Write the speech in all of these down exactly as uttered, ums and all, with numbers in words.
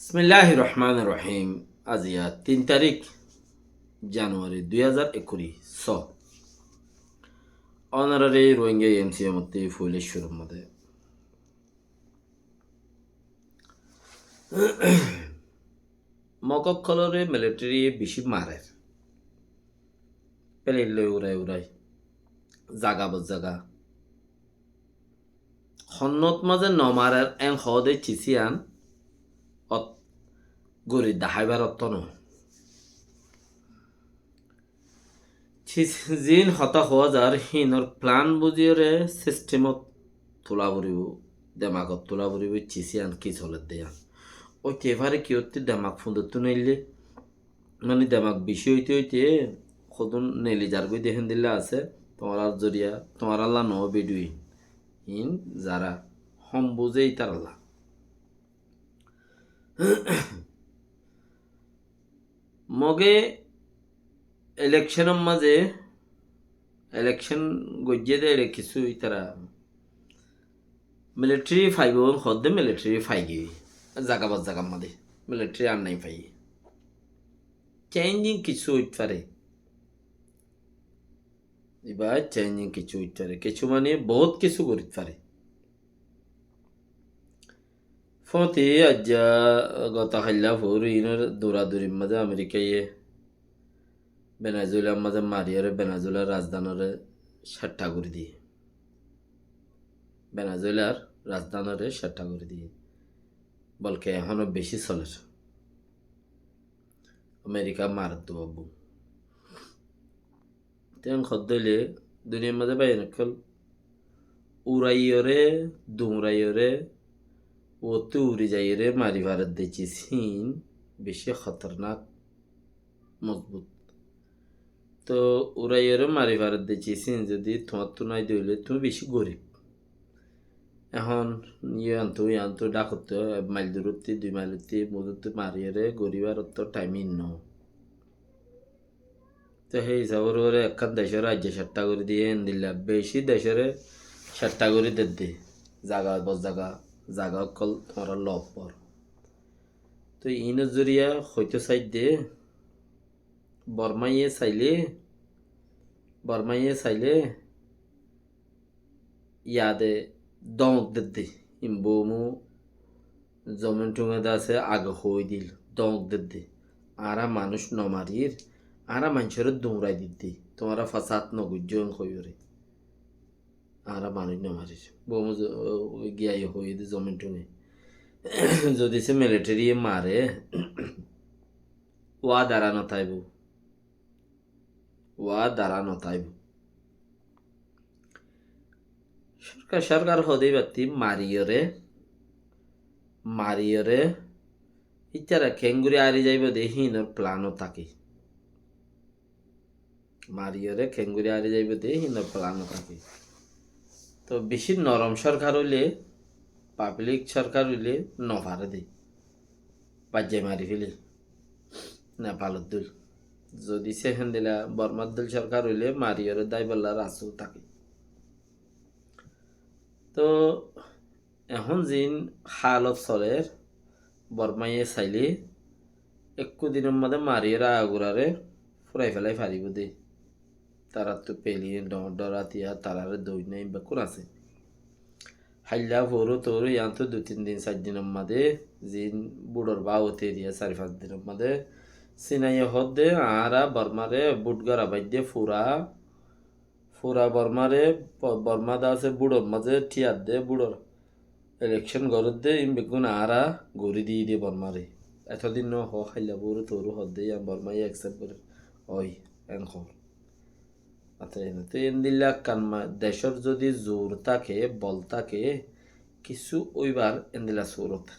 Bismilláhir Rohmánir Rohím. Aziya tin tarík januwari dui házar ekkuri só. Ónorare Rohingya M C M ottú foila cúrur mazé Mog ókkolore militariye bicí marer. Plane loi urai urai. Zaga bor zaga. Honnúa mazé no marer en hoóde cis iyan ot gori daháibar ottóno. Cis-, ziín hotá hoówa zar, híinor plan buzíyore sistemot tula foribóu, demagot tula foribóu, cis iyan ki soledde iyan. Óite fare ki ótte demak fundottú neille, mani demak bicí óite óite hodún neili zargói de héndilla asé, tuáñrar zoriya, tuáñralla noó bidui. Iín zara hom buzé ítaralla. Moge elekcónor mazé, elekcón goijjé de ere kissú ítara militari faibóu hoódde militari faigiyói. Zaga bor zagar mazé militari ar nai faiyé. Chéinjing kissú óit fare. Ibá chéinjing kissú óit fare. Kissú mani boóut kissú gorít fare. Fóti aijja gotá hailla foór iínor duradurir mazé Amerikaye Benezuelar mazé mariyóre Benezuelar razdanóre ceththa gorí diyé. Benezuelar razdanóre ceththa gorí diyé. Bolke ehóno bicí soler. Amerika maredde óibo. Ten hoddé óile duniyar mazé báiyain ókkol uraiyóre, duñraiyóre, uottú uri zaiyóre mari faredde cis híin bicí hotornak, mozbut. Toh uraiyóre mari faredde cis híin zodi tuáñttú nái de óile tuñí bicí gorib. Ehón yíantu, yíantu, dhákottú ek mail durótti, dui mail ottí, muzottí mariyóre goríbar ottó thaim no. Te hé hísabor uore ekkán decóre aijja ceththa gorí diyé, endilla bicí decóre ceththa gorí dedde. Zaga bor zaga, zaga ókkol tuáñra lobbor. Te iínor zoriya hoitó saidde, Bormáye sailé, Bormáye sailé, yade dóñk dedde, imbómu zomin thúñe de asé, age hoóidil, dóñk dedde. Añára manúic nomarir, añára maincóre duñrai didde, tuáñra fasad nogoijjó en hoiyóre. Añára manúic nomarir. Bómu zo-, giyaye hoóide zomin thúñe. Zodi se militariye mare, wá dara notáibo. Wá dara notáibo. Sorkar, sorkar hoóde íbattí mariyóre, mariyóre, ítara keéngorí ári zaibou de híinor plan ó táke. Mariyóre keéngorí ári zaibou de híinor plan ó táke. Toh bicí norom sorkar óile, pablik sorkar óile nofaré de. Baijjai mari féle. Nepalor dóil. Zodi se héndilla Bormar dóil sorkar óile mariyóre dáibolla rasta táke. Toh ehón ziín hálot soler, Bormáye sailé ekkú dinor mazé mariyóre aguraré fúrai félai faribóu de. Taráttu pelin, dhoóñr dhoóñr átiyar, taráre dóinna iín bekkún asé. Háilla foóru toóru yíantu dui tin din sair dinor mazé ziín búçor báu teri sair fañs dinor mazé Sinaiye hoódde añára Bormáre bút gora baidde fura, fura Bormáre, Bo-, Bormá de asé búçor mazé thíyadde búçor elekcón gorédde iín beggún añára gorí diyí de Bormáre. Etodin no hoó háilla foóru toóru hoódde yían Bormáye eksept gorér. Ói, en hoór. Até ene, te endilla ekkán ma-, decór zodi zur táke, bol táke, kissú óibar endilla surot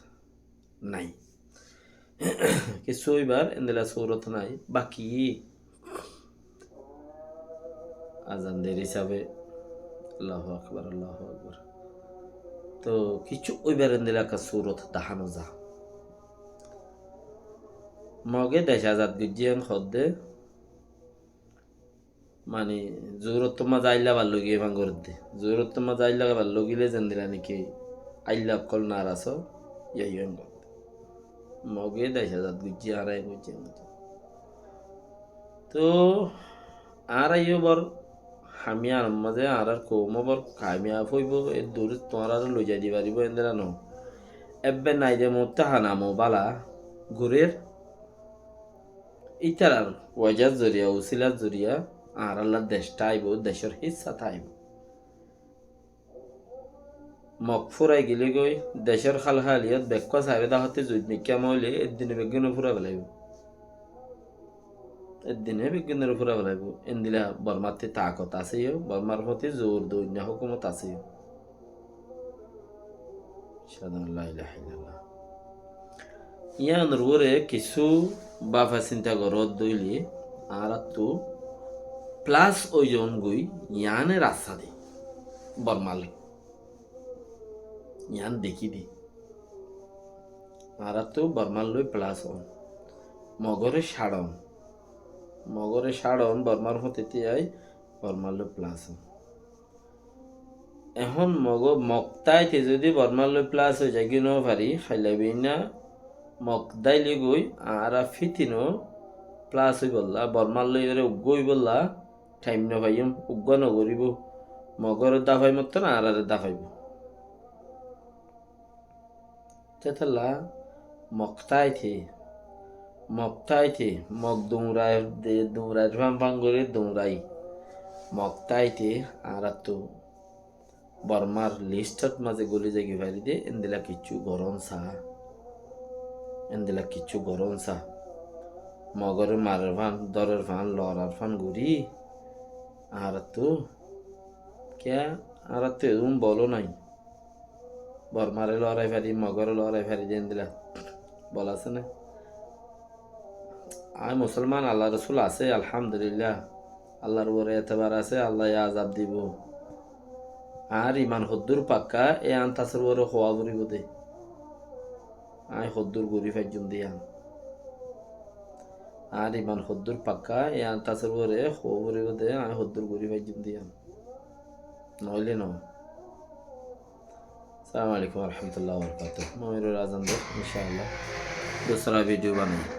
nái. Kissú óibar endilla surot nái. Baki azan der hísabe, Allahu Akbar, Allahu Akbar. Toh kissú óibar endilla ekkán surot dahá no za. Moge dec azad goijjé en hoódde, mani, zuróttu mazé ailla bar lógi eban gorédde. Zuróttu mazé ailla bar lógile zendilla niki ailla ókkol naras ó, yían gorédde. Moge dec azad goijjé, añára e goijjé. Toh añára yó bor hamiyan mazé añárar koum bor kamiyab óibo, e duri tuáñrare loi zai di faribo, endilla no. Ebbe nai de mutte hana mo bala gurer. Ítarar wajar zoriya, usilar zoriya añáralla dec táibo, decor hissa táibo. Mog furai gilé goi, decor hálhaliyot bekkúa saibe dahótte zuid mikká moile, eddine beggúnore furai felaibo. Eddine beggúnore furai felaibo. Endilla Bormattú takot asé yó, Bormar foti zor doinna hókumot asé yó. Ashhadu an la ilaha illallah. Yiánor uore kissú bafa sinta goródde óile, añárattu plas ói zon goi, yiáne rasta de. Bormar loi. Yián dekí de. Añárattu Bormar loi plas on. Mogore cáron. Mogore cáron, Bormar fotete ai, Bormar loi plas on. Ehón Mog, Mog táite zodi Bormar loi plas ói zai goi no fari, háilla beinna Mog dáile goi añára fitino plas óibolla, Bormar loi ere uggúa óibolla thaim no faiyum, uggúa no goribo, Mogore dafaimotto na añárare dafaibo. Tetella Mog táite, Mog táite, Mog duñrai de, duñrai fán fán gori duñrai. Mog táite añárattu Bormar listot mazé goli zai goi fari de, endilla kissú goron sa. Endilla kissú goron sa. Mogore marer fán, dórer fán, lorar fán gori. Añárattu, kiya, añárattu edún bolo nai. Bormare lorai fari, Mogore lorai fari de endilla bol asé né? Añí musolman, Allar Rosul asé, alhamdulillah. Allar uore etebar asé, Allaye azab dibo. Añár iman hoddúr pakka, e antasor uore hoó foribo de. Añí hoddúr gori faijjum de yián. Añár iman hoddúr pakka, e antasor uore hoó foribo de, añí hoddúr gori faijjum de yián. Noóile no. Assalamu alaikum warahmatullahi wabarakatuh. Mogoribor azan de, inshallah. Dusra video banai.